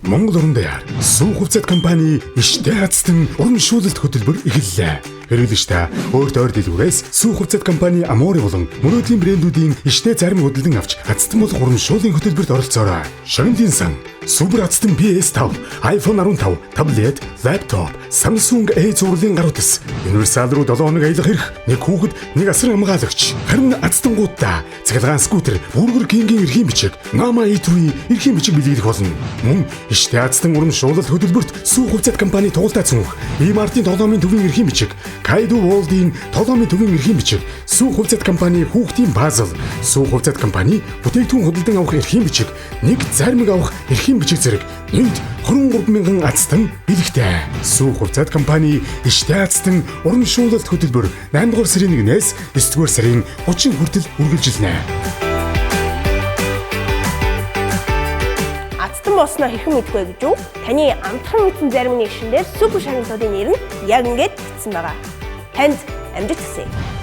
Монгол орон даяар Сүү хувьцаат компани иштэй азтан урамшуулалт хөтөлбөр эхэллээ. Хэрэглэгч та өөрт ойр дэлгүүрээс Сүү хувьцаат компани Амори болон мөрөөдлийн брэндүүдийн иштэй зарим хөдөлгөн авч азтан болох урамшууллын хөтөлбөрт оролцоорой. Шагналын сан Супер азтан PS5, iPhone 15, таблет, лаптоп, Samsung A зурлын гар утас, Universal руу 7 хоног аялах эрх, нэг хүүхэд, нэг асран хамгаалагч, харин азтангуудаа цахилгаан скутер, Burger King-ийн эрхийн бичиг, Nama E3-ийн эрхийн бичиг бэлгэлэх болно. Мөн иштэй азтан урамшуулал хөтөлбөрт Сүү хувьцаат компани тугалдаа цүнх, E-Mart-ын тоглоомын төвийн эрхийн бичиг, Kaido World-ийн тоглоомын төвийн эрхийн бичиг, Сүү хувьцаат компани хүүхдийн пазл, Сүү хувьцаат компани бүтээгдэхүүн худалдан авах эрхийн бичиг, нэг зармиг авах эрхийн бичиг зэрэг нийт 23 мянган азтан бэлэгтэй. Сүү хувьцаат компани иштэй азтан урамшуулалт хөтөлбөр 8 дугаар сарын 1-ээс 9 дугаар сарын 30 хүртэл үргэлжилнэ. Азтан болсноо хэрхэн мэдэх вэ гэж үү? Таны амтхан мэдсэн зарим нэг шин дээр супер шагналуудын нэр нь яг ингэж бичсэн байгаа. Танд амжилт хүсье.